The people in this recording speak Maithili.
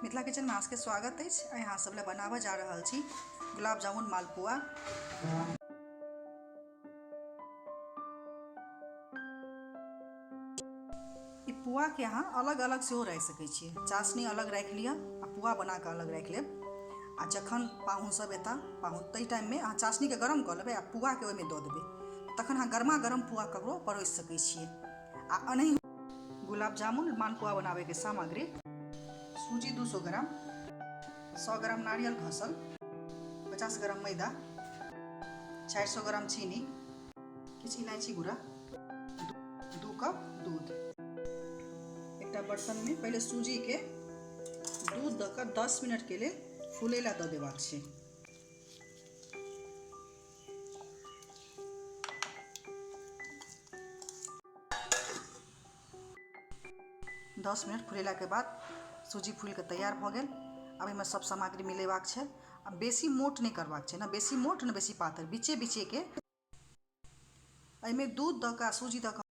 मिथिला किचनमे अहाँ सबके स्वागत अछि। आइ अहाँ सब लए बनाबऽ जा रहल छी गुलाब जामुन मालपुआ। ई पुआके अहाँ अलग अलग सेहो राखि सकै छियै। चाशनी अलग राखि लिअ आ पुआ बना कऽ अलग राखि लेब आ जखन पाहुन सब एता पाहुन ताहि टाइममे अहाँ चाशनीके गरम कऽ लेबै आ पुआके ओहिमे दऽ देबै, तखन अहाँ गरमा गरम पुआ ककरो परोसि सकै छियै। आ एनाही गुलाब जामुन मालपुआ बनाबैके सामग्री: सूजी 200 ग्राम, 100 ग्राम नारियल घसल, 50 ग्राम मैदा, 400 ग्राम चीनी, किछु इलायची गुड़ा, 2 कप दूध। एकटा बर्तनमे पहिले सूजीके दूध दऽ कऽ 10 मिनटके लेल फूलै लए दऽ देबाक छै। 10 मिनट फुलेलाके बाद सूजी फूलिके तैयार भऽ गेल। आब एहिमे सब सामग्री मिलेबाक छै आ बेसी मोट नहि करबाक छै, ने बेसी मोट ने बेसी पातर, बीचे बीचेके। एहिमे दूध दऽ कऽ आ सूजी दऽ कऽ